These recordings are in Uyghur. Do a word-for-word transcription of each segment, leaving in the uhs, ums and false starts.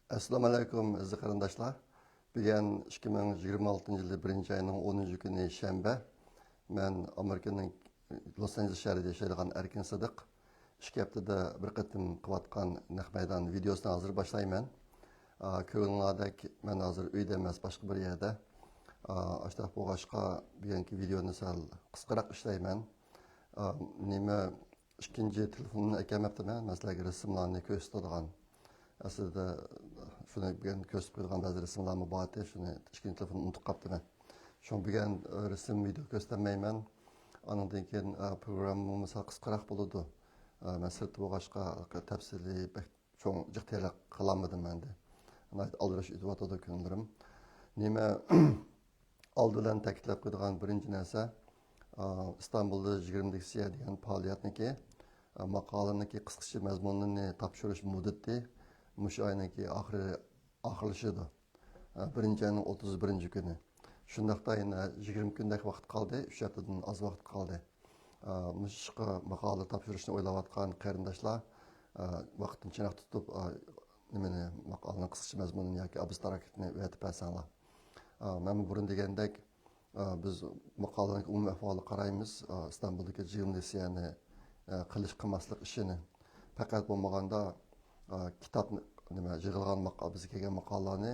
ئەسسالامۇ ئەلەيكۇم، ئەزىز قېرىنداشلار. بۈگۈن ئىككى مىڭ يىگىرمە ئالتىنچى يىلى بىرىنچى ئاينىڭ ئونىنچى كۈنى شەنبە. مەن ئامېرىكىنىڭ لوس ئانژېلېس شەھىرىدە ياشايدىغان ئەركىن سىدىق. ئىككى ھەپتىدە بىر قېتىم قىلىۋاتقان نەق مەيدان ۋىدېئوسىنى ھازىر باشلايمەن. ئا، كۆرگىنىڭلاردەك، مەن ھازىر ئۆيدە ئەمەس، باشقا بىر يەردە. ئا، ئاشۇنداق بولغاچقا، بۈگۈنكى ۋىدېئونى سەل قىسقىراق ئىشلەيمەن. ئا، نېمە، ئىككىنچى تېلېفوننى ئەكەلمەپتىمەن، مەن سىلەرگە رەسىملەرنى كۆرسىتىدىغان. ئەسلىدە شۇنى بۈگۈن كۆرسىتىپ قويىدىغان بەزى رەسىملەرمۇ بار ئىدى، شۇنى ئىككىنچى تېلېفوننى ئۇنتۇپ قاپتىمەن. شۇڭا بۈگۈن رەسىم، ۋىدېئو كۆرسىتەلمەيمەن. ئانىڭدىن كېيىن، ئە، پروگراممىمۇ سەل قىسقىراق بولىدۇ. ئە، مەن سىرتتا بولغاچقا، تەپسىلىي بەك چوڭ جىق تەييارلىق قىلالمىدىم ئەمدى. ناھايىتى ئالدىراش ئۆتۈۋاتىدۇ كۈنلىرىم. نېمە، ئالدى بىلەن تەكىتلەپ قويىدىغان بىرىنچى نەرسە، ئا، ئىستانبۇلدا يىگىرمە لېكسىيە دېگەن پائالىيەتنىكى، ئا، ماقالىنىڭكى قىسقىچە مەزمۇنىنى تاپشۇرۇش مۇددىتى مۇشۇ ئاينىڭكى ئاخىرى، ئاخىرلىشىدۇ. ئا، بىرىنچى ئاينىڭ ئوتتۇز بىرىنچى كۈنى. شۇنداقتا يەنە يىگىرمە كۈندەك ۋاقىت قالدى، ئۈچ ھەپتىدىن ئاز ۋاقىت قالدى. ئا، مۇشۇ ئىشقا ماقالە تاپشۇرۇشنى ئويلاۋاتقان قېرىنداشلار، ئا، ۋاقىتنى چىراغ تۇتۇپ، ئا، نېمىنى، ماقالىنىڭ قىسقىچە مەزمۇنىنى ياكى ئابستراكتنى ئەۋەتىپ بەرسەڭلار. ئا، مەنمۇ بۇرۇن دېگەندەك، ئا، بىز ماقالىنىڭ ئومۇمىي ئەھۋالىغا قارايمىز. ئا، ئىستانبۇلدىكى يىگىرمە لېكسىيەنى، ئا، قىلىش قىلماسلىق ئىشىنى. پەقەت بولمىغاندا، ئا، كىتابنى، نېمە، يىغىلغان ماقا-، بىزگە كەلگەن ماقالىلەرنى،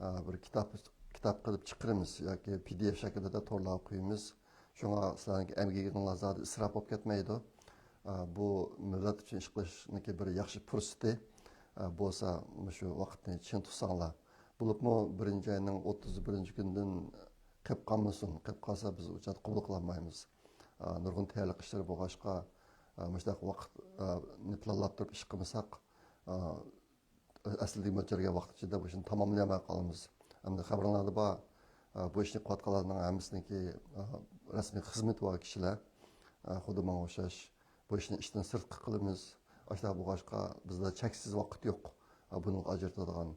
ئا، بىر كىتاب، كىتاب قىلىپ چىقىرىمىز ياكى پى دى ئېف شەكلىدە تورلارغا قويىمىز. شۇڭا سىلەرنىڭكى ئەمگىكىڭلار زادى ئىسراپ بولۇپ كەتمەيدۇ. ئا، بۇ مىللەت ئۈچۈن ئىش قىلىشنىڭكى بىر ياخشى پۇرسىتى. ئا، بولسا مۇشۇ ۋاقىتنى چىڭ تۇتساڭلار. بولۇپمۇ بىرىنچى ئاينىڭ ئوتتۇز بىرىنچى كۈنىدىن قېلىپ قالمىسۇن. قېلىپ قالسا بىز ئۇ چاغدا قوبۇل قىلالمايمىز. ئا، نۇرغۇن تەييارلىق ئىشلىرى بولغاچقا، ئا، مۇشۇنداق ۋاقىت، ئا، نى پىلانلاپ تۇرۇپ ئىش قىلمىساق، ئا، ئەسلىدىكى مۆلچەرگە ۋاقىت ئىچىدە بۇ ئىشنى تاماملىيالماي قالىمىز. ئەمدى خەۋىرىڭلاردا بار، ئە، بۇ ئىشنى قىلىۋاتقانلارنىڭ ھەممىسىنىڭكى، ئە، رەسمىي خىزمىتى بار كىشىلەر، ئە، خۇددى ماڭا ئوخشاش بۇ ئىشنى ئىشتىن سىرتقا قىلىمىز. ئاشۇنداق بولغاچقا بىزدە چەكسىز ۋاقىت يوق. ئە، بۇنىڭغا ئاجرىتىدىغان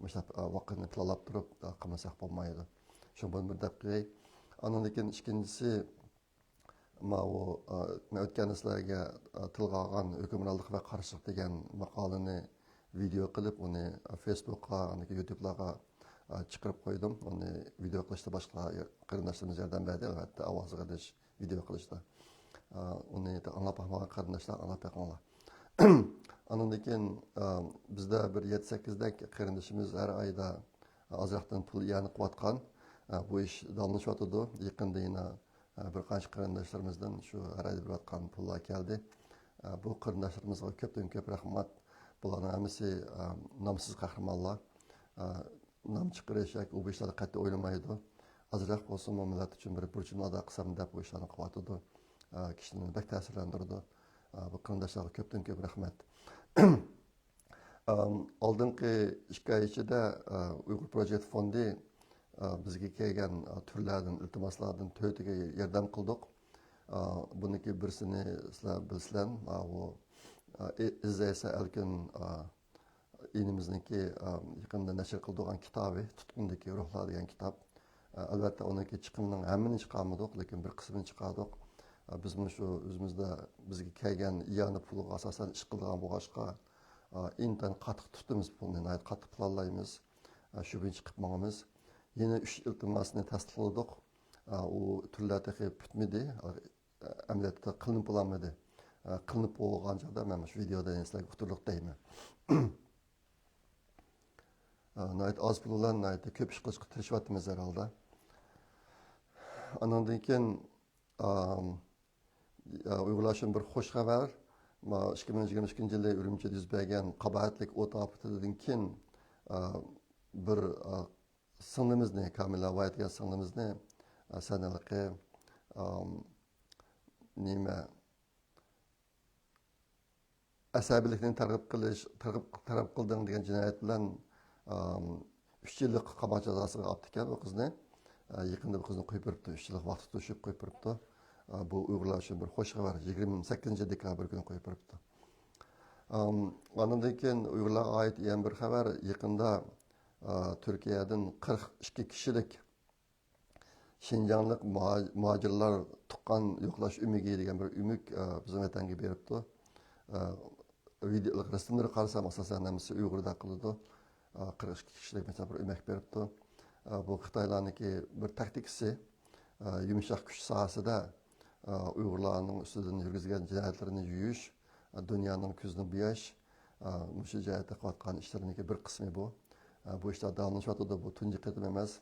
مۇشۇنداق، ئە، ۋاقىتنى پىلانلاپ تۇرۇپ، ئە، قىلمىساق بولمايدۇ. شۇ بۇنى بىر دەپ قوياي. ئاندىن كېيىن ئىككىنچىسى، ماۋۇ، ئا، مەن ئۆتكەندە سىلەرگە، ئا، تىلغا ئالغان ھۆكۈمرانلىق ۋە قارشىلىق دېگەن ماقالىنى ۋىدېئو قىلىپ، ئۇنى، ئا، فېيسبۇكقا، ئاندىن كېيىن يۇتۇبلارغا، ئا، چىقىرىپ قويدۇم. ئۇنى ۋىدېئو قىلىشتا باشقا قېرىنداشلىرىمىز ياردەم بەردى، ئەلۋەتتە، ئاۋازغا ئېلىش، ۋىدېئو قىلىشتا. ئا، ئۇنى ئاڭلاپ باقمىغان قېرىنداشلار ئاڭلاپ بېقىڭلار. ئاندىن كېيىن، ئا، بىزدە بىر يەتتە سەككىزدەك قېرىندىشىمىز ھەر ئايدا ئازراقتىن پۇل ئىئانە قىلىۋاتقان. ئا، بۇ ئىش داۋاملىشىۋاتىدۇ. يېقىندا يەنە ئە، بىر قانچە قېرىنداشلىرىمىزدىن شۇ ھەر ئايدا بېرىۋاتقان پۇللار كەلدى. ئە، بۇ قېرىنداشلىرىمىزغا كۆپتىن كۆپ رەھمەت. بۇلارنىڭ ھەممىسى، ئە، نامسىز قەھرىمانلار. ئە، نام چىقىرىش ياكى ئۇ بۇ ئىشلارنى قەتئىي ئويلىمايدۇ. ئازراق بولسىمۇ مىللەت ئۈچۈن بىر بۇرچۇمنى ئادا قىلسام دەپ بۇ ئىشلارنى قىلىۋاتىدۇ. ئە، كىشىنى بەك تەسىرلەندۈرىدۇ. ئە، بۇ قېرىنداشلارغا كۆپتىن كۆپ رەھمەت. ئام، ئالدىنقى ئىككى ئاي ئىچىدە، ئا، ئۇيغۇر پروجېكت فوندى، ئا، بىزگە كەلگەن، ئا، تۈرلەردىن، ئىلتىماسلاردىن تۆتىگە ياردەم قىلدۇق. ئا، بۇنىڭكى بىرسىنى سىلەر بىلىسىلەر، ئا، ئۇ، ئا، ئى-، ئىززەيسە ئەلكۈن، ئا، ئىنىمىزنىڭكى، ئا، يېقىندا نەشر قىلدۇرغان كىتابى، تۇتقۇندىكى روھلار دېگەن كىتاب. ئەلۋەتتە، ئۇنىڭكى چىقىمىنىڭ ھەممىنى چىقارمىدۇق، لېكىن بىر قىسمىنى چىقاردۇق. بىزمۇ شۇ ئۆزىمىزدە بىزگە كەلگەن ئىئانە پۇلىغا ئاساسەن ئىش قىلىدىغان بولغاچقا، ئىنتايىن قاتتىق تۇتىمىز پۇلنى، ناھايىتى قاتتىق پىلانلايمىز، شۇ بويىچە قىلىپ ماڭىمىز. يەنە ئۈچ ئىلتىماسنى تەستىقلىدۇق. ئۇ تۈرلەر تېخى پۈتمىدى، ئەمەلىيەتتە قىلىنىپ بولالمىدى. قىلىنىپ بولغان چاغدا مەن مۇشۇ ۋىدېودا يەنە سىلەرگە ئۇتتۇرلۇق دەيمەن. ئا، ناھايىتى ئاز پۇل بىلەن ناھايىتى كۆپ ئىش قىلىشقا تىرىشىۋاتىمىز ھەر ھالدا. ئانىڭدىن كېيىن، ئام، ئا، ئۇيغۇرلار ئۈچۈن بىر خۇش خەۋەر. ما، ئىككى مىڭ يىگىرمە ئىككىنچى يىلى ئۈرۈمچىدە يۈز بەرگەن قاباھەتلىك ئوت ئاپىتىدىن كېيىن، ئا، بىر، ئا، سىڭلىمىزنى، كامىلە ۋايت دېگەن سىڭلىمىزنى، ئا، سەن ھېلىقى، ئام، نېمە، ئەسەبىيلىكنى تەرغىب قىلىش، تەرغىب، تەرغىب قىلدىڭ دېگەن جىنايەت بىلەن، ئام، ئۈچ يىللىق قاماق جازاسىغا ئاپتىكەن ئۇ قىزنى. ئە، يېقىندا بۇ قىزنى قويۇپ بېرىپتۇ، ئۈچ يىللىق ۋاقىت توشۇپ قويۇپ بېرىپتۇ. ئە، بۇ ئۇيغۇرلار ئۈچۈن بىر خوش خەۋەر، يىگىرمە سەككىزىنچى دېكابىر كۈنى قويۇپ بېرىپتۇ. ئام، ئاندىن كېيىن ئۇيغۇرلارغا ئائىت يەنە بىر خەۋەر، يېقىندا، ئە، تۈركىيەدىن قىرىق ئىككى كىشىلىك شىنجاڭلىق مۇھا-، مۇھاجىرلار تۇغقان يوقلاش ئۆمىكى دېگەن بىر ئۆمۈك، ئە، بىزنىڭ ۋەتەنگە بېرىپتۇ. ئە، ۋىدېئو رەسىملىرى قارىسام، ئاساسەن ھەممىسى ئۇيغۇردەك قىلىدۇ. ئا، قىرىق ئىككى كىشىلىك مەسىلەن بىر ئۆمەك بېرىپتۇ. ئا، بۇ خىتايلارنىڭكى بىر تاكتىكىسى، ئا، يۇمشاق كۈچ ساھەسىدە، ئا، ئۇيغۇرلارنىڭ ئۈستىدىن يۈرگۈزگەن جىنايەتلىرىنى يۇيۇش، ئا، دۇنيانىڭ كۆزىنى بوياش، ئا، مۇشۇ جەھەتتە قىلىۋاتقان ئىشلىرىنىڭكى بىر قىسمى بۇ. ئا، بۇ ئىشلار داۋاملىشىۋاتىدۇ. بۇ تۇنجى قېتىم ئەمەس.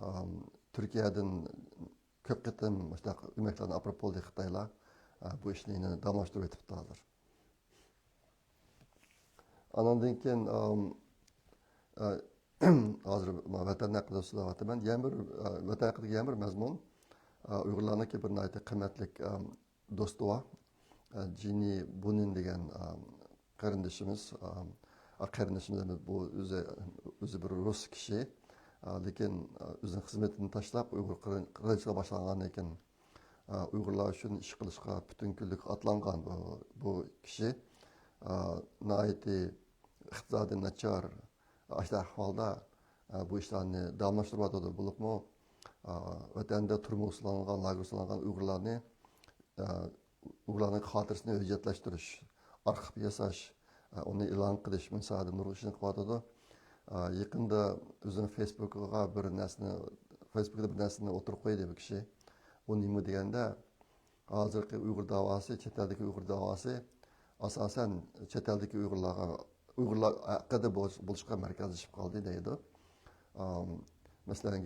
ئا، تۈركىيەدىن كۆپ قېتىم مۇشۇنداق ئۆمەكلەرنى ئاپىرىپ بولدى خىتايلار. ئا، بۇ ئىشنى يەنە داۋاملاشتۇرۇۋېتىپتۇ ھازىر. ئاناندىن كېيىن، ئام، ئا، ھازىر ۋەتەن ھەققىدە سۆزلەۋاتىمەن. يەنە بىر، ئا، ۋەتەن ھەققىدىكى يەنە بىر مەزمۇن، ئا، ئۇيغۇرلارنىڭكى بىر ناھايىتى قىممەتلىك، ئام، دوستى بار. ئا، جىنى بۇنىن دېگەن، ئام، قېرىندىشىمىز، ئام، ئا، قېرىندىشىمىز ئەمەس، بۇ ئۆزى، ئۆزى بىر رۇس كىشى. ئا، لېكىن، ئا، ئۆزىنىڭ خىزمىتىنى تاشلاپ، ئۇيغۇر قىرغىن-، قىرغىنچىلىقى باشلانغاندىن كېيىن، ئا، ئۇيغۇرلار ئۈچۈن ئىش قىلىشقا پۈتۈن كۈنلۈك ئاتلانغان بۇ، بۇ كىشى، ئا، ناھايىتى ئىقتىسادى ناچار، ئاشۇنداق ئەھۋالدا، ئا، بۇ ئىشلارنى داۋاملاشتۇرۇۋاتىدۇ. بولۇپمۇ، ئا، ۋەتەندە تۈرمىگە سولانغان، لاگېرغا سولانغان ئۇيغۇرلارنى، ئا، ئۇيغۇرلارنىڭ خاتىرىسىنى ھۆججەتلەشتۈرۈش، ئارخىپ ياساش، ئا، ئۇنى ئېلان قىلىش، مۇشۇ ساھەدە نۇرغۇن ئىشنى قىلىۋاتىدۇ. ئا، يېقىندا ئۆزىنىڭ فېيسبۇكىغا بىر نەرسىنى، فېيسبۇكتا بىر نەرسىنى ئوتتۇرىغا قويدى بۇ كىشى. ئۇ نېمە دېگەندە، ھازىرقى ئۇيغۇر داۋاسى، چەت ئەلدىكى ئۇيغۇر داۋاسى ئاساسەن چەت ئەلدىكى ئۇيغۇرلارغا، ئۇيغۇرلار ھەققىدە بولۇش-، بولۇشقا مەركەزلىشىپ قالدى دەيدۇ. ئام، مەسىلەن،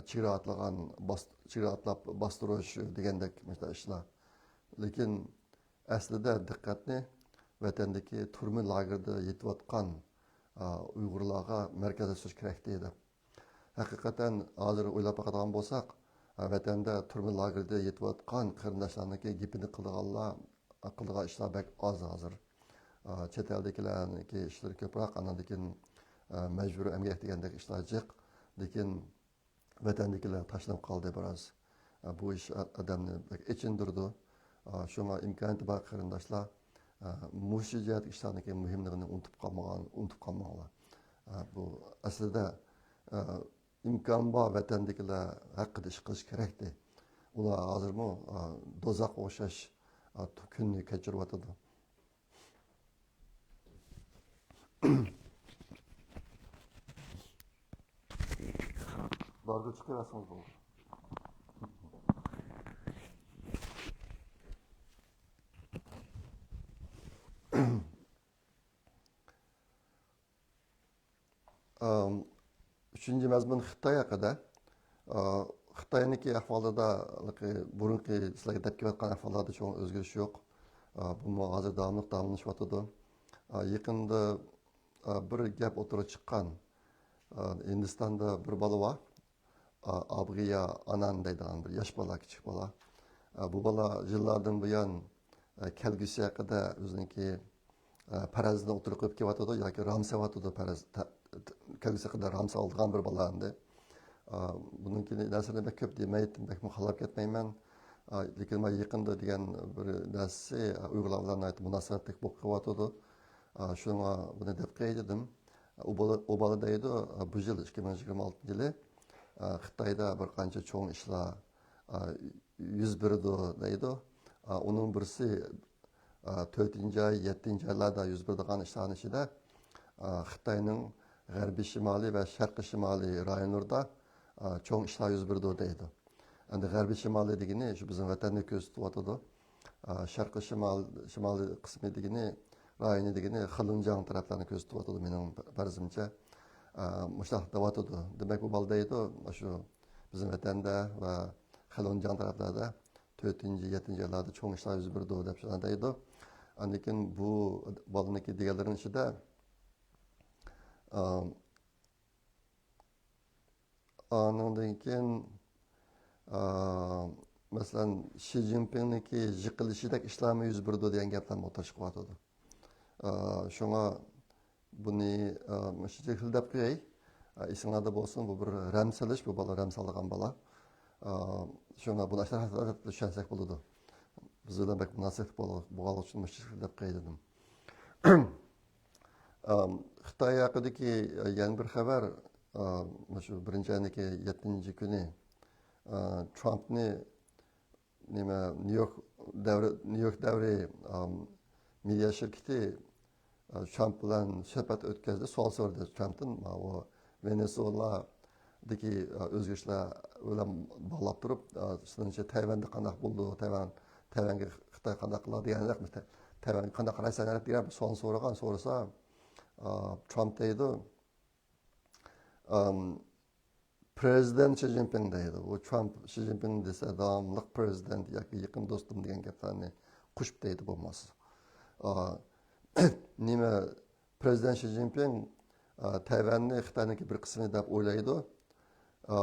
چېگرا ئاتلىغان باس-، چېگرا ئاتلاپ باستۇرۇش دېگەندەك مۇشۇنداق ئىشلار. لېكىن ئەسلىدە دىققەتنى ۋەتەندىكى تۈرمە لاگېردا يېتىۋاتقان، ئا، ئۇيغۇرلارغا مەركەزلەشتۈرۈش كېرەكتى دەپ. ھەقىقەتەن ھازىر ئويلاپ باقىدىغان بولساق، ئا، ۋەتەندە تۈرمە لاگېردا يېتىۋاتقان قېرىنداشلارنىڭكى گېپىنى قىلىدىغانلار، قىلىدىغان ئىشلار بەك ئاز ھازىر. ئا، چەت ئەلدىكىلەرنىڭكى ئىشلىرى كۆپرەك، ئاندىن كېيىن، ئا، مەجبۇرىي ئەمگەك دېگەندەك ئىشلار جىق. لېكىن ۋەتەندىكىلەر تاشلىنىپ قالدى بىراز. ئا، بۇ ئىش ئا-، ئادەمنى بەك ئېچىندۇرىدۇ. ئا، شۇڭا ئىمكانىيىتى بار قېرىنداشلار، ئا، مۇشۇ جەھەتتىكى ئىشلارنىڭكى مۇھىملىقىنى ئۇنتۇپ قالمىغان، ئۇنتۇپ قالماڭلار. ئا، بۇ ئەسلىدە، ئا، ئىمكان بار ۋەتەندىكىلەر ھەققىدە ئىش قىلىش كېرەكتى. ئۇلار ھازىرمۇ، ئا، دوزاخقا ئوخشاش، ئا، كۈننى كەچۈرۈۋاتىدۇ. دارغا چىقىۋەرسىڭىز بولدى. ئۈچىنچى مەزمۇن خىتاي ھەققىدە. ئا، خىتاينىڭكى ئەھۋالىدا، بۇرۇنقى سىلەرگە دەپ كېلىۋاتقان ئەھۋاللاردا چوڭ ئۆزگىرىش يوق. ئا، بۇمۇ ھازىر داۋاملىق داۋاملىشىۋاتىدۇ. ئا، يېقىندا، ئا، بىر گەپ ئوتتۇرىغا چىققان. ئا، ھىندىستاندا بىر بالا بار. ئا، ئابغىيا ئانان دەيدىغان بىر ياش بالا، كىچىك بالا. ئا، بۇ بالا يىللاردىن بۇيان، ئا، كەلگۈسى ھەققىدە ئۆزىنىڭكى، ئا، پەرەزىنى ئوتتۇرىغا قويۇپ كېلىۋاتىدۇ ياكى رام سېلىۋاتىدۇ، پەرەز، تە-، تە-، كەلگۈسى ھەققىدە رام سالىدىغان بىر بالا ئەمدى. ئا، بۇنىڭكى نەرسىلىرىنى بەك كۆپ دېمەي، بەكمۇ خالاپ كەتمەيمەن. ئا، لېكىن مانا يېقىندا دېگەن بىر نەرسىسى، ئا، ئۇيغۇرلار بىلەن ناھايىتى مۇناسىۋەتلىك بولۇپ قېلىۋاتىدۇ. ئا، شۇڭا بۇنى دەپ قوياي دېدىم. ئۇ بالا، ئۇ بالا دەيدۇ، ئا، بۇ يىل ئىككى مىڭ يىگىرمە ئالتىنچى يىلى، ئا، خىتايدا بىر قانچە چوڭ ئىشلار، ئا، يۈز بېرىدۇ دەيدۇ. ئا، ئۇنىڭ بىرسى، ئا، تۆتىنچى ئاي، يەتتىنچى ئايلاردا يۈز بېرىدىغان ئىشلارنىڭ ئىچىدە، ئا، خىتاينىڭ غەربىي شىمالىي ۋە شەرقىي شىمالىي رايونلىرىدا، ئا، چوڭ ئىشلار يۈز بېرىدۇ دەيدۇ. ئەمدى غەربىي شىمالىي دېگىنى شۇ بىزنىڭ ۋەتەننى كۆرسىتىۋاتىدۇ. ئا، شەرقىي شىمال، شىمالىي قىسمى دېگىنى، رايونى دېگىنى خېلۇنجياڭ تەرەپلەرنى كۆرسىتىۋاتىدۇ، مېنىڭ پەرىزىمچە. ئا، مۇشۇنداق دەۋاتىدۇ. دېمەك، بۇ بالا دەيدۇ، شۇ بىزنىڭ ۋەتەندە ۋە خېلۇنجياڭ تەرەپلەردە تۆتىنچى، يەتتىنچى ئايلاردا چوڭ ئىشلار يۈز بېرىدۇ دەپ شۇنداق دەيدۇ. ئاندىن كېيىن بۇ بالىنىڭكى دېگەنلىرىنىڭ ئىچىدە، ئا، ئانىڭدىن كېيىن، ئا، مەسىلەن، شى جىنپىڭنىڭكى يىقىلىشىدەك ئىشلارمۇ يۈز بېرىدۇ دېگەن گەپلەرمۇ ئوتتۇرىغا چىقىۋاتىدۇ. ئا، شۇڭا بۇنى، ئا، شى جىنپىڭ دەپ قوياي. ئا، ئېسىڭلاردا بولسۇن، بۇ بىر رەم سېلىش، بۇ بالا رەم سالىدىغان بالا. ئا، شۇڭا بۇنى ئاشۇنداق چۈشەنسەك بولىدۇ. بىز بىلەن بەك مۇناسىۋەتلىك بولغ-، بولغانلىقى ئۈچۈن مۇشۇ دەپ قوياي دېدىم. ئام، خىتاي ھەققىدىكى يەنە بىر خەۋەر، ئام، مۇشۇ بىرىنچى ئاينىڭكى يەتتىنچى كۈنى، ئا، ترامپنى نېمە، نيۇ يورك دەۋرى، نيۇ يورك دەۋرى، ئام، مېدىيا شىركىتى، ئە، ترامپ بىلەن سۆھبەت ئۆتكۈزدى، سوئال سورىدى ترامپتىن. ماۋۇ ۋېنېزۇېلادىكى، ئە، ئۆزگىرىشلەر بىلەن باغلاپ تۇرۇپ، ئە، سىلىڭچە تەيۋەندە قانداق بولىدۇ؟ تەيۋەن، تەيۋەنگە خىتاي قانداق قىلىدۇ دېگەندەك، تەيۋەنگە قانداق قارايسەن دەپ دېگەن بىر سوئال سورىغان، سورىسا، ئە، ترامپ دەيدۇ، ئەم، پرېزىدېنت شى جىنپىڭ دەيدۇ. ئۇ ترامپ شى جىنپىڭ دېسە، داۋاملىق پرېزىدېنت ياكى يېقىن دوستۇم دېگەن گەپلەرنى قوشۇپ دەيدۇ بولماسا. ئا، نېمە، پرېزىدېنت شى جىنپىڭ، ئا، تەيۋەننى خىتاينىڭكى بىر قىسمى دەپ ئويلايدۇ. ئا،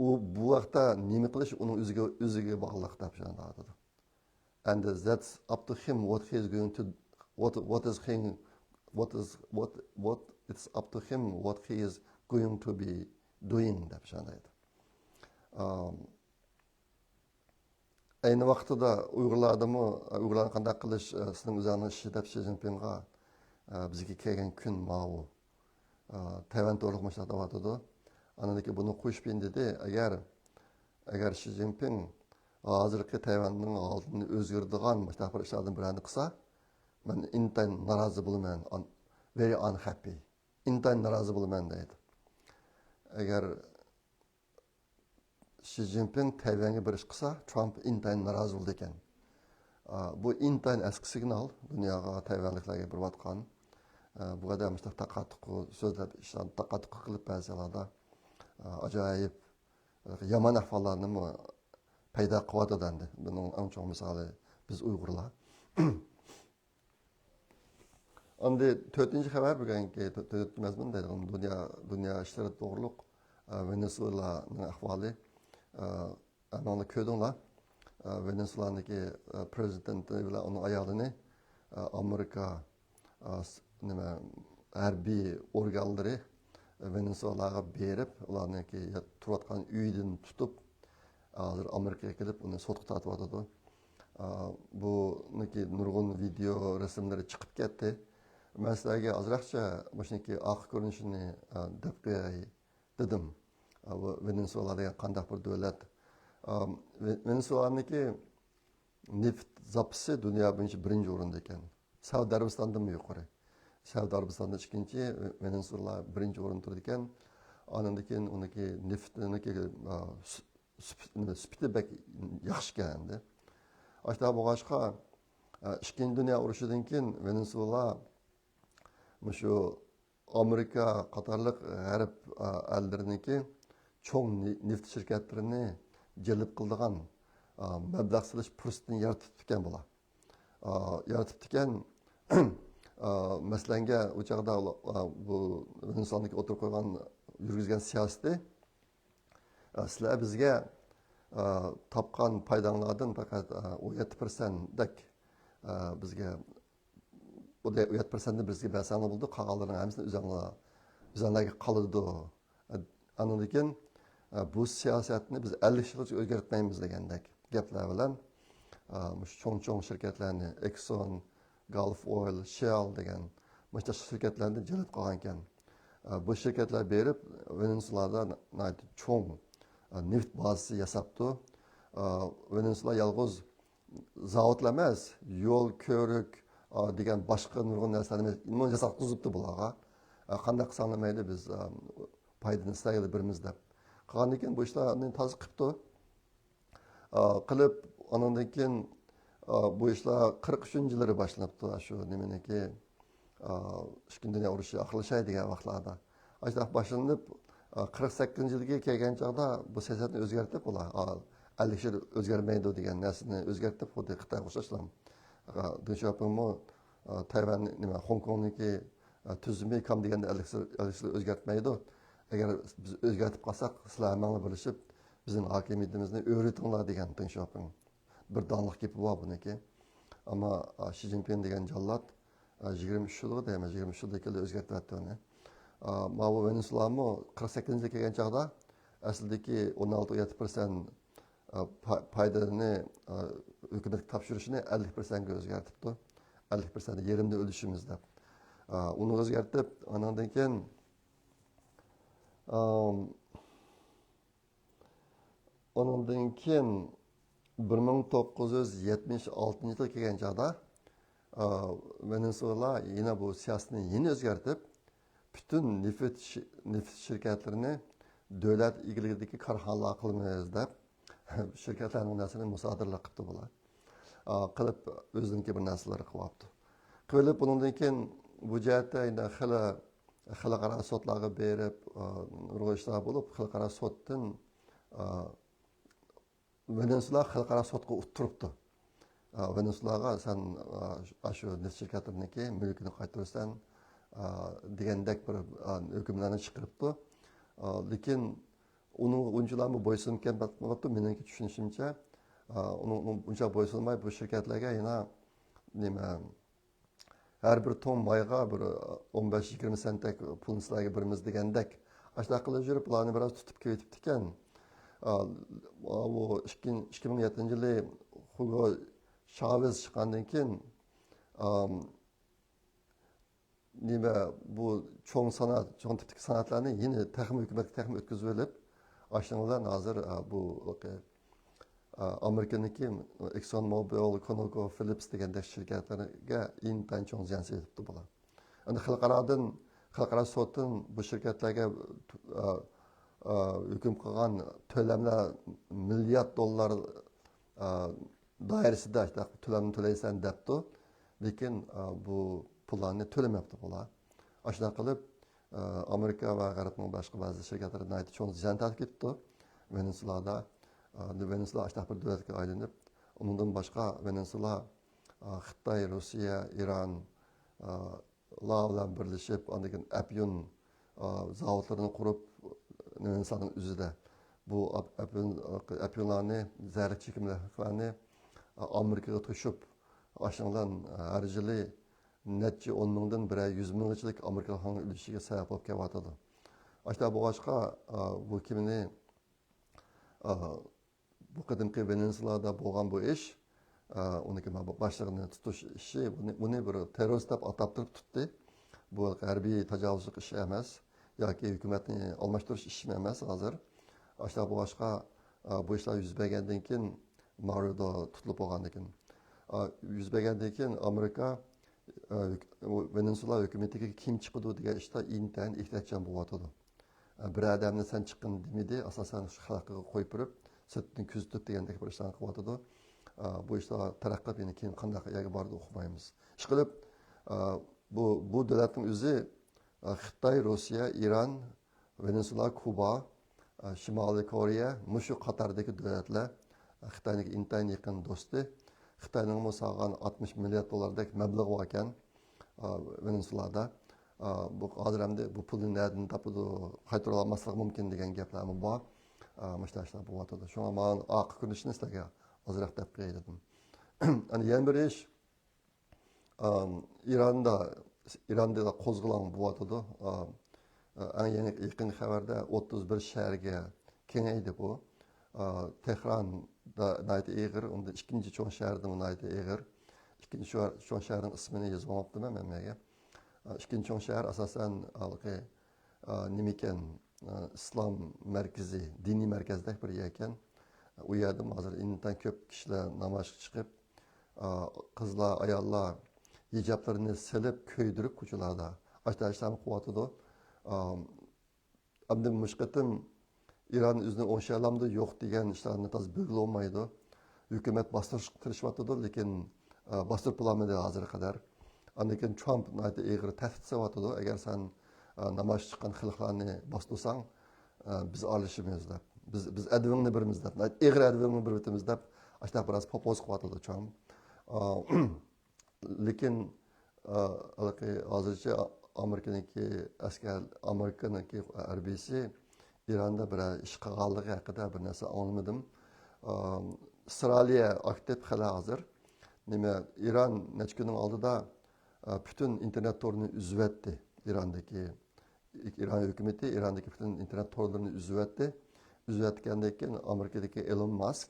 ئۇ بۇ ۋاقىتتا نېمە قىلىش ئۇنىڭ ئۆزىگە، ئۆزىگە باغلىق دەپ شۇنداق دەيدۇ. And that's up to him what he is going to, what, what is he, what is, what, what, it's up to him what he is going to be doing دەپ شۇنداق دەيدۇ. ئام، ئەينى ۋاقتىدا ئۇيغۇرلاردىمۇ، ئۇيغۇرلارنى قانداق قىلىش، ئە، سېنىڭ ئۆزۈڭنىڭ ئىشى دەپ شى جىنپىڭغا، ئە، بىزگە كەلگەن كۈن ماۋۇ. ئە، تەيۋەن توغرىلىق مۇشۇنداق دەۋاتىدۇ. ئاندىن كېيىن بۇنى قوشۇپ دېدى، ئەگەر، ئەگەر شى جىنپىڭ ھازىرقى تەيۋەننىڭ ھالىتىنى ئۆزگەرتىدىغان مۇشۇنداق بىر ئىشلاردىن بىرەرنى قىلسا، مەن ئىنتايىن نارازى بولىمەن، ئان-، very unhappy. ئىنتايىن نارازى بولىمەن دەيدۇ. ئەگەر شى جىنپىڭ تەيۋەنگە بىر ئىش قىلسا، ترامپ ئىنتايىن نارازى بولىدىكەن. ئا، بۇ ئىنتايىن ئەسكى سىگنال دۇنياغا، تەيۋەنلىكلەرگە بېرىۋاتقان. ئا، بۇ قەدەر مۇشۇنداق تاقا-تۇقۇ سۆزلەپ، ئىشلارنى تاقا-تۇقۇ قىلىپ بەزى ھاللاردا، ئا، ئاجايىپ، يامان ئەھۋاللارنىمۇ پەيدا قىلىۋاتىدۇ ئەمدى. بۇنىڭ ئەڭ چوڭ مىسالى بىز ئۇيغۇرلار. ئەمدى تۆتىنچى خەۋەر، بۈگۈنكى تۆ-، تۆتىنچى مەزمۇن دەيدىغان دۇنيا، دۇنيا ئىشلىرى توغرۇلۇق، ئە، ۋېنېزۇېلانىڭ ئەھۋالى. ئە، ھەممىڭلار كۆردۈڭلار. ئە، ۋېنېزۇېلانىڭكى، ئە، پرېزىدېنتى بىلەن ئۇنىڭ ئايالىنى، ئە، ئامېرىكا، ئە، س-، نېمە، ھەربىي ئورگانلىرى ۋېنېزۇېلاغا بېرىپ، ئۇلارنىڭكى يا-، تۇرۇۋاتقان ئۆيىدىن تۇتۇپ، ھازىر ئامېرىكىغا كېلىپ، ئۇنى سوتقا تارتىۋاتىدۇ. ئا، بۇنىڭكى نۇرغۇن ۋىدېئو رەسىملىرى چىقىپ كەتتى. مەن سىلەرگە ئازراقچە مۇشۇنىڭكى ئارقا كۆرۈنۈشىنى، ئا، دەپ قوياي دېدىم. ئا، بۇ ۋېنېزۇېلا دېگەن قانداق بىر دۆلەت؟ ئا، ۋې-، ۋېنېزۇېلانىڭكى نېفىت زاپىسى دۇنيا بويىچە بىرىنچى ئورۇندا ئىكەن. سەئۇدى ئەرەبىستاندىنمۇ يۇقىرى. سەئۇدى ئەرەبىستاندىن ئىككىنچى، ۋېنېزۇېلا بىرىنچى ئورۇندا تۇرىدىكەن. ئانىڭدىن كېيىن ئۇنىڭكى نېفىتىنىڭكى، ئا، سۈ-، سۈپ-، نېمە، سۈپىتى بەك ياخشىكەن ئەمدى. ئاشۇنداق بولغاچقا، ئىككىنچى دۇنيا ئۇرۇشىدىن كېيىن ۋېنېزۇېلا مۇشۇ ئامېرىكا قاتارلىق غەرب، ئەللىرىنىڭكى چوڭ نېفىت شىركەتلىرىنى جەلپ قىلىدىغان، مەبلەغ سېلىش پۇرسىتىنى يارىتىپتىكەن بۇلار. يارىتىپتىكەن. مەسىلەنگە، ئۇ چاغدا بۇ ۋېنېزۇېلانىڭكى ئوتتۇرىغا قويغان، يۈرگۈزگەن سىياسىتى، ئە، سىلەر بىزگە، ئە، تاپقان پايداڭلاردىن پەقەت، ئە، ئون يەتتە پىرسەنتتەك، ئە، بىزگە، ئون يەتتە پىرسەنتنى بىزگە بەرسەڭلار بولىدۇ، قالغانلىرىنىڭ ھەممىسىنى ئۆزۈڭلار، ئۆزۈڭلارغا قالىدۇ. ئە، ئاندىن كېيىن، ئە، بۇ سىياسەتنى بىز ئەللىك يىلغىچە ئۆزگەرتمەيمىز دېگەندەك گەپلەر بىلەن، ئە، مۇشۇ چوڭ-چوڭ شىركەتلەرنى، ئېكسون، گالف ئويل، شېل دېگەن مۇشۇنداق شىركەتلەرنى جەلپ قىلغانىكەن. ئە، بۇ شىركەتلەر بېرىپ، ۋېنېزۇېلادا ناھايىتى چوڭ، ئە، نېفىت بازىسى ياساپتۇ. ئە، ۋېنېزۇېلا يالغۇز زاۋۇتلا ئەمەس، يول، كۆۋرۈك، ئە، دېگەن باشقا نۇرغۇن نەرسىلەرنى ياساتقۇزۇپتۇ بۇلارغا. ئە، قانداق قىلساڭلار مەيلى، بىز، ئە، پايدىنى سىلەرگىلا بېرىمىز دەپ قىلغاندىن كېيىن، بۇ ئىشلارنى تازا قىپتۇ. ئا، قىلىپ، ئانىڭدىن كېيىن، ئا، بۇ ئىشلار قىرىق ئۈچىنچى يىللىرى باشلىنىپتۇ، شۇ نېمىنىڭكى، ئا، ئىككىنچى دۇنيا ئۇرۇشى ئاخىرلىشاي دېگەن ۋاقىتلاردا. ئاشۇنداق باشلىنىپ، ئا، قىرىق سەككىزىنچى يىلىغا كەلگەن چاغدا بۇ سىياسەتنى ئۆزگەرتىپ، ئۇلار، ئا، ئەللىك يىل ئۆزگەرمەيدۇ دېگەن نەرسىنى ئۆزگەرتىپ، خۇددى خىتايغا ئوخشاشلا. ئا، دېڭ شياۋپىڭمۇ، ئا، تەيۋەن، نېمە، خوڭكوڭنىڭكى، ئا، تۈزۈمى كام دېگەندە ئەللىك يىل، ئەللىك يىل ئۆزگەرتمەيدۇ. ئەگەر بىز ئۆزگەرتىپ قالساق، سىلەر ھەممەڭلار بىرلىشىپ بىزنىڭ ھاكىمىيىتىمىزنى ئۆرۈتۈڭلار دېگەن دېڭ شياۋپىڭ. بىر داڭلىق گېپى بار بۇنىڭكى. ئەمما، ئا، شى جىنپىڭ دېگەن جاللات، ئا، يىگىرمە ئۈچ يىلغا دەيمەن، يىگىرمە ئۈچ يىلدىن كېيىن ئۆزگەرتىۋەتتى ئۇنى. ئا، ماۋۇ ۋېنېزۇېلامۇ قىرىق سەككىزىنچى يىلى كەلگەن چاغدا ئەسلىدىكى ئون ئالتە، ئون يەتتە پىرسەنت، ئا، پا-، پايدىنى، ئا، ھۆكۈمەتكە تاپشۇرۇشنى ئەللىك پىرسەنتكە ئۆزگەرتىپتۇ. ئەللىك پىرسەنت، يېرىمدىن ئۈلۈشىمىز دەپ. ئا، ئۇنى ئۆزگەرتىپ، ئانىڭدىن كېيىن، ئام، ئۇنىڭدىن كېيىن بىر مىڭ توققۇز يۈز يەتمىش ئالتىنچى يىلغا كەلگەن چاغدا، ئا، ۋېنېزۇېلا يەنە بۇ سىياسىتىنى يەنە ئۆزگەرتىپ، پۈتۈن نېفىت شى-، نېفىت شىركەتلىرىنى دۆلەت ئىگىلىكىدىكى كارخانىلار قىلىمىز دەپ، شىركەتلەرنىڭ نەرسىنى مۇسادىرىلىك قىپتۇ بۇلار. ئا، قىلىپ ئۆزىنىڭكى بىر نەرسىلىرى قىلىۋاپتۇ. قىلىپ ئۇنىڭدىن كېيىن بۇ جەھەتتە يەنە خېلى خەلقئارا سوتلارغا بېرىپ، ئا، نۇرغۇن ئىشلار بولۇپ، خەلقئارا سوتتىن، ئا، ۋېنېزۇېلا خەلقئارا سوتقا ئۇتتۇرۇپتۇ. ئا، ۋېنېزۇېلاغا سەن، ئا، ئاشۇ نېفىت شىركەتلىرىنىڭكى مۈلكىنى قايتۇرىسەن، ئا، دېگەندەك بىر، ئا، ھۆكۈملەرنى چىقىرىپتۇ. ئا، لېكىن ئۇنىڭغا ئۇنچىلامۇ بويسۇنۇپ كەلمەپتۇ، مېنىڭكى چۈشىنىشىمچە. ئا، ئۇنىڭ، ئۇنىڭ ئۇنچە بويسۇنماي بۇ شىركەتلەرگە يەنە نېمە، ھەر بىر تون مايغا بىر ئون بەش يىگىرمە سەنتتەك پۇلنى سىلەرگە بېرىمىز دېگەندەك، ئاشۇنداق قىلىپ يۈرۈپ، بۇلارنى بىراز تۇتۇپ كېلىۋېتىپتىكەن. ئا، ئۇ ئىككى، ئىككى مىڭ يەتتىنچى يىلى خۇگو شاۋېز چىققاندىن كېيىن، ئا، نېمە، بۇ چوڭ سانائەت، چوڭ تىپتىكى سانائەتلەرنى يەنە تېخىمۇ ھۆكۈمەتكە تېخىمۇ ئۆتكۈزۈۋېلىپ، ئاشۇنىڭ بىلەن ھازىر، ئا، بۇ، ئا، ئامېرىكىنىڭكى ئېكسون موبىل، كونوكو، فىلىپس دېگەندەك شىركەتلەرگە ئىنتايىن چوڭ زىيان سېلىپتۇ بۇلار. ئەمدى خەلقئارادىن، خەلقئارا سوتتىن بۇ شىركەتلەرگە، ئا، ئا، ھۆكۈم قىلغان تۆلەملەر مىليارد دوللار، ئا، دائىرىسىدە ئاشۇنداق تۆلەمنى تۆلەيسەن دەپتۇ. لېكىن، ئا، بۇ پۇللارنى تۆلىمەپتۇ بۇلار. ئاشۇنداق قىلىپ، ئا، ئامېرىكا ۋە غەربنىڭ باشقا بەزى شىركەتلىرى ناھايىتى چوڭ زىيان تارتىپ كېتىپتۇ ۋېنېزۇېلادا. ئا، ۋېنېزۇېلا ئاشۇنداق بىر دۆلەتكە ئايلىنىپ، ئۇنىڭدىن باشقا ۋېنېزۇېلا، ئا، خىتاي، روسىيە، ئىران، ئا، لار بىلەن بىرلىشىپ، ئاندىن كېيىن ئەپيۈن، ئا، زاۋۇتلىرىنى قۇرۇپ، ۋېنېزۇېلانىڭ ئۆزىدە بۇ ئەپ-، ئەپيۈن، ئەپيۈنلارنى، زەھەرلىك چېكىملىكلەرنى، ئا، ئامېرىكىغا توشۇپ، ئاشۇنىڭ بىلەن، ئا، ھەر يىلى نەچچە ئون مىڭدىن بىرەر يۈز مىڭغىچىلىك ئامېرىكىلىقنىڭ ئۆلۈشىگە سەۋەب بولۇپ كېلىۋاتىدۇ. ئاشۇنداق بولغاچقا، ئا، بۇ كېمىنى، ئا، بۇ قېتىمقى ۋېنېزۇېلادا بولغان بۇ ئىش، ئا، ئۇنىڭكى ما-، باشلىقىنى تۇتۇش ئىشى، بۇنى، بۇنى بىر تېررورىست دەپ ئاتاپ تۇرۇپ تۇتتى. بۇ ھەربىي تاجاۋۇزچىلىق ئىشى ئەمەس ياكى ھۆكۈمەتنى ئالماشتۇرۇش ئىشىمۇ ئەمەس ھازىر. ئاشۇنداق بولغاچقا، ئا، بۇ ئىشلار يۈز بەرگەندىن كېيىن، مارودو تۇتۇلۇپ بولغاندىن كېيىن، ئا، يۈز بەرگەندىن كېيىن ئامېرىكا، ئا، ھۆك-، ۋېنېزۇېلا ھۆكۈمىتىگە كىم چىقىدۇ دېگەن ئىشتا ئىنتايىن ئېھتىياتچان بولۇۋاتىدۇ. بىر ئادەمنى سەن چىققىن دېمىدى، ئاساسەن شۇ خەلقىگە قويۇپ بېرىپ، سىرتتىن كۆزىتىپ دېگەندەك بىر ئىشلارنى قىلىۋاتىدۇ. بۇ ئىشلار تەرەققىپ يەنە كېيىن قانداق يەرگە بارىدۇ ئۇقمايمىز. ئىشقىلىپ، بۇ، بۇ دۆلەتنىڭ ئۆزى، خىتاي، روسىيە، ئىران، ۋېنېزۇېلا، كۇبا، شىمالىي كورېيە، مۇشۇ قاتاردىكى دۆلەتلەر خىتاينىڭ ئىنتايىن يېقىن دوستى. خىتاينىڭمۇ سالغان ئاتمىش مىليارد دوللاردەك مەبلىغى باركەن، ئا، ۋېنېزۇېلادا. ئا، بۇ ھازىر ئەمدى بۇ پۇلنى نەدىن تاپىدۇ، قايتۇرۇۋالماسلىقى مۇمكىن دېگەن گەپلەرمۇ بار. ئا، مۇشۇنداق ئىشلار بولۇۋاتىدۇ. شۇڭا مانا ئارقا كۆرۈنۈشنى سىلەرگە ئازراق دەپ قوياي دېدىم. ئەنە يەنە بىر ئىش، ئا، ئىراندا، ئىراندا قوزغىلاڭ بولۇۋاتىدۇ. ئا، ئەڭ يېڭى يېقىنقى خەۋەردە ئوتتۇز بىر شەھەرگە كېڭەيدى بۇ. ئا، تېھراندا ناھايىتى ئېغىر، ئۇندىن ئىككىنچى چوڭ شەھەردىمۇ ناھايىتى ئېغىر. ئىككىنچى شوئار-، چوڭ شەھەرنىڭ ئىسمىنى يېزىۋالماپتىمەن مەن مەيگە. ئىككىنچى چوڭ شەھەر ئاساسەن ھېلىقى، نېمىكەن، ئىسلام مەركىزى، دىنىي مەركەزدەك بىر يەركەن. ئۇ يەردىمۇ ھازىر ئىنتايىن كۆپ كىشىلەر نامايىشقا چىقىپ، قىزلار، ئاياللار ھىجابلىرىنى سېلىپ، كۆيدۈرۈپ كوچىلاردا ئاشۇنداق ئىشلارنى قىلىۋاتىدۇ. ئەمدى مۇشۇ قېتىم ئىران ئۆزىنى ئوڭشىيالامدۇ، يوق دېگەن ئىشلارنى تازا بىلگىلى بولمايدۇ. ھۆكۈمەت باستۇرۇشقا تىرىشىۋاتىدۇ، لېكىن، ئە، باستۇرۇپ بولالمىدى ھازىرغا قەدەر. ئاندىن كېيىن ترامپ ناھايىتى ئېغىر تەھدىت سېلىۋاتىدۇ، ئەگەر سەن، ئە، نامايىشقا چىققان خەلقلەرنى باستۇرساڭ، ئە، بىز ئارىلىشىمىز دەپ، بىز، بىز ئەدىۋىڭنى بېرىمىز دەپ، ناھايىتى ئېغىر ئەدىۋىڭنى بېرىۋېتىمىز دەپ، ئاشۇنداق بىراز پوپوز قىلىۋاتىدۇ ترامپ. ئا، لېكىن، ئا، ھېلىقى ھازىرچە ئامېرىكىنىڭكى ئەسكەر، ئامېرىكىنىڭكى ھەربىيسى ئىراندا بىرەر ئىش قىلغانلىقى ھەققىدە بىر نەرسە ئاڭلىمىدىم. ئا، ئىسرائىلىيە ئاكتىپ خېلى ھازىر. نېمە، ئىران نەچچە كۈننىڭ ئالدىدا، ئا، پۈتۈن ئىنتېرنېت تورىنى ئۈزۈۋەتتى. ئىراندىكى ئىران ھۆكۈمىتى ئىراندىكى پۈتۈن ئىنتېرنېت تورلىرىنى ئۈزۈۋەتتى. ئۈزۈۋەتكەندىن كېيىن ئامېرىكىدىكى ئېلون ماسك،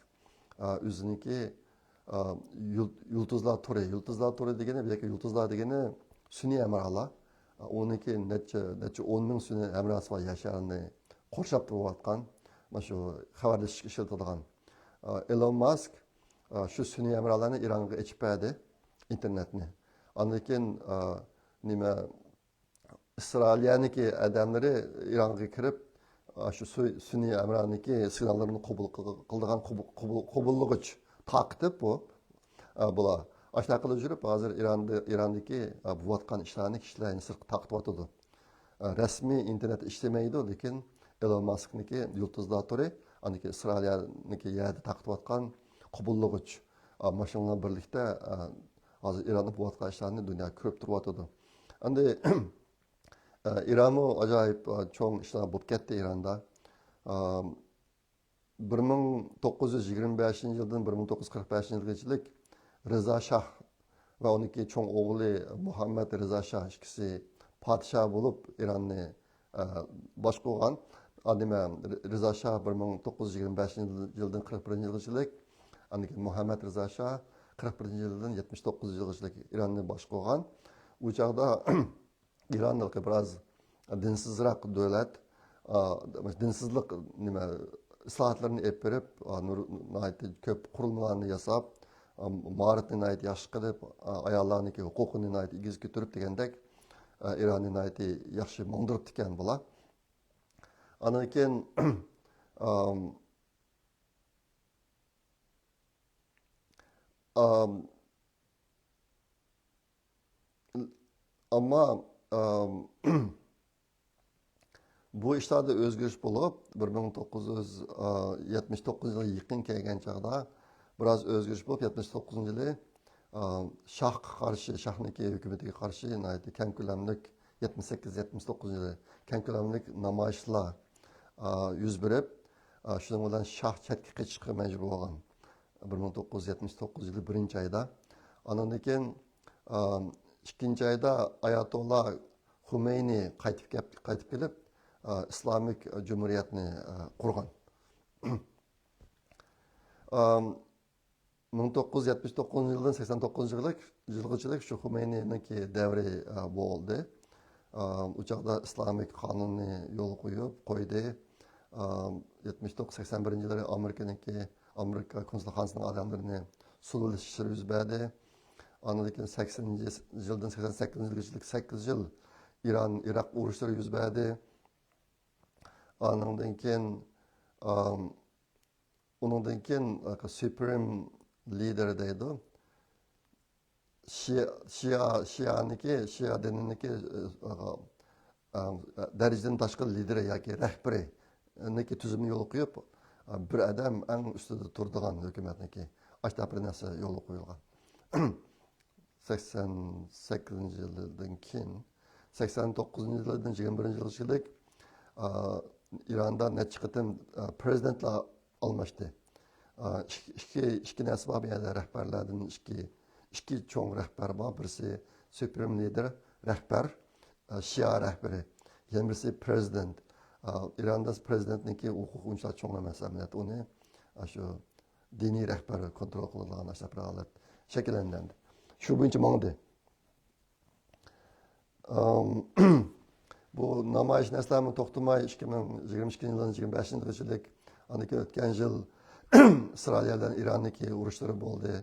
ئا، ئۆزىنىڭكى، ئا، يۇل-، يۇلتۇزلار تورى، يۇلتۇزلار تورى دېگىنى، بۇ يەردىكى يۇلتۇزلار دېگىنى سۈنئىي ھەمراھلار. ئا، ئۇنىڭكى نەچچە، نەچچە ئون مىڭ سۈنئىي ھەمراھسى بار يەر شارىنى قورشاپ تۇرۇۋاتقان، مانا شۇ خەۋەرلىشىشكە ئىشلىتىدىغان. ئا، ئېلون ماسك، ئا، شۇ سۈنئىي ھەمراھلارنى ئىرانغا ئېچىپ بەردى، ئىنتېرنېتنى. ئاندىن كېيىن، ئا، نېمە، ئىسرائىلىيەنىكى ئادەملىرى ئىرانغا كىرىپ، ئا، شۇ سۈ-، سۈنئىي ئەمرانىكى سىگناللىرىنى قوبۇل قىل-، قىلىدىغان قوبۇل-، قوبۇل-، قوبۇللىغۇچ تارقىتىپ بۇ، ئا، بۇلار ئاشۇنداق قىلىپ يۈرۈپ، ھازىر ئىراندا، ئىراندىكى، ئا، بولۇۋاتقان ئىشلارنى كىشىلەرنى سىرتقا تارقىتىۋاتىدۇ. ئا، رەسمىي ئىنتېرنېت ئىشلىمەيدۇ، لېكىن ئېلون ماسكنىڭكى يۇلتۇزلار تورى، ئاندىكى ئىسرائىلىيەنىكى يەردە تارقىتىۋاتقان قوبۇللىغۇچ، ئا، ماشىنىلار بىرلىكتە، ئا، ھازىر ئىراندا بولۇۋاتقان ئىشلارنى دۇنيا كۆرۈپ تۇرۇۋاتىدۇ. ئەمدى، ئا، ئىرانمۇ ئاجايىپ، ئا، چوڭ ئىشلار بولۇپ كەتتى ئىراندا. ئا، بىر مىڭ توققۇز يۈز يىگىرمە بەشىنچى يىلدىن بىر مىڭ توققۇز يۈز قىرىق بەشىنچى يىلغىچىلىك رىزا شاھ ۋە ئۇنىڭكى چوڭ ئوغلى مۇھەممەد رىزا شاھ ئىككىسى پادىشاھ بولۇپ ئىراننى، ئە، باشقۇرغان. ئا، نېمە، رىزا شاھ بىر مىڭ توققۇز يۈز يىگىرمە بەشىنچى يىلدىن قىرىق بىرىنچى يىلغىچىلىك، ئاندىن كېيىن مۇھەممەد رىزا شاھ قىرىق بىرىنچى يىلدىن يەتمىش توققۇزىنچى يىلغىچىلىك ئىراننى باشقۇرغان. ئۇ چاغدا ئىران بىراز دىنسىزراق دۆلەت، ئا، دىنسىزلىق نېمە، ئىسلاھاتلىرىنى ئېلىپ بېرىپ، ئا، نۇر-، ناھايىتى كۆپ قۇرۇلمىلارنى ياساپ، ئا، مائارىپنى ناھايىتى ياخشى قىلىپ، ئا، ئاياللارنىڭكى ھوقۇقىنى ناھايىتى ئېگىز كۆتۈرۈپ دېگەندەك، ئا، ئىراننى ناھايىتى ياخشى ماڭدۇرۇپتىكەن بۇلار. ئاندىن كېيىن، ئام، ئام، ئەمما، ئام، بۇ ئىشلاردا ئۆزگىرىش بولۇپ، بىر مىڭ توققۇز يۈز يەتمىش توققۇزىنچى يىلغا يېقىن كەلگەن چاغدا بىراز ئۆزگىرىش بولۇپ، يەتمىش توققۇزىنچى يىلى، ئا، شاھقا قارشى، شاھنىڭكى ھۆكۈمىتىگە قارشى ناھايىتى كەڭ كۆلەملىك، يەتمىش سەككىز، يەتمىش توققۇزىنچى يىلى كەڭ كۆلەملىك نامايىشلار، ئا، يۈز بېرىپ، ئا، شۇنىڭ بىلەن شاھ چەتكە قېچىشقا مەجبۇر بولغان. بىر مىڭ توققۇز يۈز يەتمىش توققۇزىنچى يىلى بىرىنچى ئايدا. ئاندىن كېيىن، ئا، ئىككىنچى ئايدا ئاياتوللا خۇمەينى قايتىپ كەپ-، قايتىپ كېلىپ، ئا، ئىسلامىك جۇمھۇرىيەتنى، ئا، قۇرغان. ئام، مىڭ توققۇز يۈز يەتمىش توققۇزىنچى يىلدىن سەكسەن توققۇزىنچى يىلغىچىلىك شۇ خۇمەينىنىڭكى دەۋرى، ئا، بولدى. ئا، ئۇ چاغدا ئىسلامىك قانۇننى يولغا قويۇپ قويدى. ئا، يەتمىش توققۇز سەكسەن بىرىنچى يىللىرى ئامېرىكىنىڭكى، ئامېرىكا كونسۇلخانىسىنىڭ ئادەملىرىنى سولىۋېلىش ئىشلىرى يۈز بەردى. ئاندىن كېيىن سەكسىنىنچى يىلدىن سەكسەن سەككىزىنچى يىلغىچىلىك سەككىز يىل ئىران ئىراق ئۇرۇشلىرى يۈز بەردى. ئانىڭدىن كېيىن، ئام، ئۇنىڭدىن كېيىن، ئە، سۇپرىم لىدېر دەيدۇ. شىئا، شىئا، شىئانىكى، شىئا دىنىنىكى، ئە، ئە، دەرىجىدىن تاشقىرى لىدېرى ياكى رەھبىرىنىڭكى تۈزۈمىنى يولغا قويۇپ، ئە، بىر ئادەم ئەڭ ئۈستىدە تۇرىدىغان ھۆكۈمەتنىڭكى ئاشۇنداق بىر نەرسە يولغا قويۇلغان. سەكسەن سەككىزىنچى يىلدىن كېيىن، سەكسەن توققۇزىنچى يىلدىن يىگىرمە بىرىنچى يىلغىچىلىك، ئا، ئىراندا نەچچە قېتىم، ئا، پرېزىدېنتلار ئالماشتى. ئا، ئىككى، ئىككى، ئىككى نەرسە بار بۇ يەردە، رەھبەرلەردىن ئىككى، ئىككى چوڭ رەھبەر بار. بىرسى سۇپرىم لىدېر، رەھبەر، ئا، شىئا رەھبىرى. يەنە بىرسى پرېزىدېنت. ئا، ئىراندا پرېزىدېنتنىڭكى ھوقۇقى ئۇنچىلىك چوڭ ئەمەس، ئەمەلىيەتتە ئۇنى، ئا، شۇ دىنىي رەھبەر كونترول قىلىدىغان ئاشۇنداق بىر ھالەت شەكىللەندى. شۇ بويىچە ماڭدى. ئام، بۇ نامايىش نەرسىلەرمۇ توختىماي، ئىككى مىڭ يىگىرمە ئىككىنچى يىلدىن يىگىرمە بەشىنچى يىلغىچىلىك، ئاندىن كېيىن ئۆتكەن يىل ئىسرائىلىيە بىلەن ئىراننىڭكى ئۇرۇشلىرى بولدى.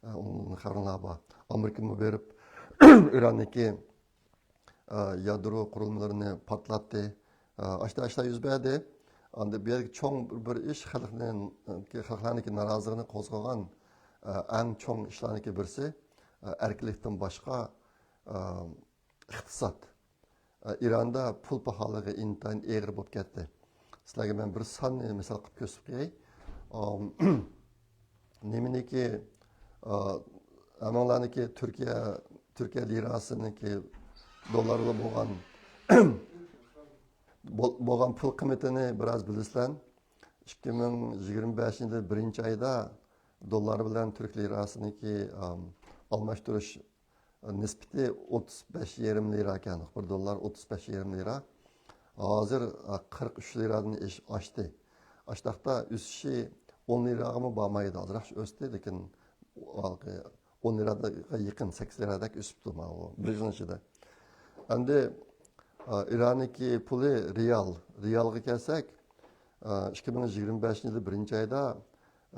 ئە، ئۇنىڭدىن خەۋەرلەر بار. ئامېرىكىمۇ بېرىپ ئىراننىڭكى، ئە، يادرو قۇرۇلمىلىرىنى پارتلاتتى. ئە، ئاشۇنداق ئىشلار يۈز بەردى. ئاندىن بۇ يەردىكى چوڭ بىر، بىر ئىش خەلقنىڭ، خەلقلەرنىڭكى نارازىلىقىنى قوزغىغان، ئە، ئەڭ چوڭ ئىشلارنىڭكى بىرسى، ئە، ئەركىنلىكتىن باشقا، ئە، ئىقتىساد. ئە، ئىراندا پۇل پاخاللىقى ئىنتايىن ئېغىر بولۇپ كەتتى. سىلەرگە مەن بىر ساننى مىسال قىلىپ كۆرسىتىپ قوياي. ئام، نېمىنىكى، ئا، ھەممىڭلارنىڭكى تۈركىيە، تۈركىيە لىراسىنىڭكى دوللارغا بولغان، بول-، بولغان پۇل قىممىتىنى بىراز بىلىسىلەر. ئىككى مىڭ يىگىرمە بەشىنچى يىلى بىرىنچى ئايدا دوللار بىلەن تۈرك لىراسىنىڭكى، ئام، ئالماشتۇرۇش نىسبىتى ئوتتۇز بەش يېرىم لىرا ئىكەن، بىر دوللار ئوتتۇز بەش يېرىم لىرا. ھازىر، ئە، قىرىق ئۈچ لىرادىن ئېش-، ئاشتى. ئاشتاقتا ئۆسۈشى ئون لىراغىمۇ بارمايدۇ. ئازراق ئۆستى، لېكىن ھالقى ئون لىراغا يېقىن، سەككىز لىرادەك ئۆسۈپتۇ ماۋۇ بىر يىلنىڭ ئىچىدە. ئەمدى، ئە، ئىراننىڭكى پۇلى رىيال. رىيالغا كەلسەك، ئە، ئىككى مىڭ يىگىرمە بەشىنچى يىلى بىرىنچى ئايدا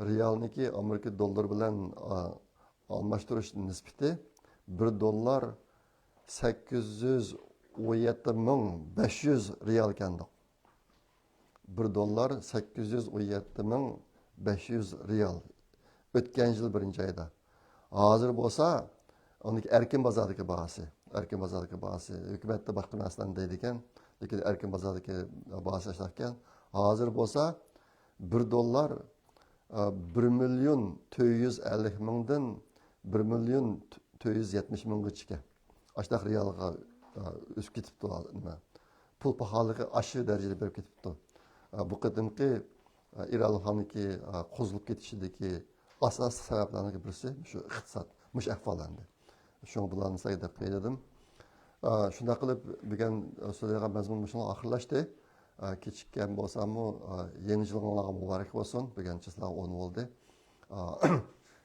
رىيالنىڭكى ئامېرىكا دوللىرى بىلەن، ئە، ئالماشتۇرۇش نىسبىتى بىر دوللار سەككىز يۈز ئون يەتتە مىڭ بەش يۈز رىيال ئىكەندۇق. بىر دوللار سەككىز يۈز ئون يەتتە مىڭ بەش يۈز رىيال. ئۆتكەن يىل بىرىنچى ئايدا. ھازىر بولسا، ئۇنىڭ ئەركىن بازاردىكى باھاسى، ئەركىن بازاردىكى باھاسى، ھۆكۈمەتتە باشقا نەرسىلەرنى دەيدىكەن، لېكىن ئەركىن بازاردىكى باھاسى ئاشۇنداقكەن. ھازىر بولسا بىر دوللار، ئە، بىر مىليون تۆت يۈز ئەللىك مىڭدىن بىر مىليون تۆت يۈز يەتمىش مىڭغىچىكەن. ئاشۇنداق رىيالغا، ئە، ئۆسۈپ كېتىپتۇ، نېمە، پۇل پاخاللىقى ئاشۇ دەرىجىدە بېرىپ كېتىپتۇ. ئە، بۇ قېتىمقى، ئە، ئىران خانىكى، ئە، قوزغىلىپ كېتىشىدىكى ئاساسلىق سەۋەبلەرنىڭ بىرسى شۇ ئىقتىساد، مۇشۇ ئەھۋال ئەمدى. شۇڭا بۇلارنى سىلەرگە دەپ قوياي دېدىم. ئە، شۇنداق قىلىپ، بۈگۈن سۆزلەيدىغان مەزمۇن مۇشۇنىڭ ئاخىرلاشتى. ئە، كېچىككەن بولساممۇ، ئە، يېڭى يىلىڭلارغا مۇبارەك بولسۇن. بۈگۈن چىسلا ئون بولدى. ئە،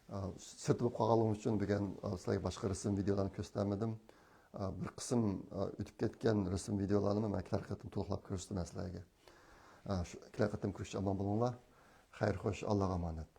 ئە، سىرتتا بولۇپ قالغانلىقىم ئۈچۈن بۈگۈن، ئە، سىلەرگە باشقا رەسىم ۋىدېئولارنى كۆرسىتەلمىدىم. ئە، بىر قىسىم، ئە، ئۆتۈپ كەتكەن رەسىم ۋىدېئولارنى مەن كېلەر قېتىم تولۇقلاپ كۆرسىتىمەن سىلەرگە. ئە، شۇ، كېلەر قېتىم كۆرۈشكىچە ئامان بولۇڭلار. خەير خوش، ئاللاغا ئامانەت.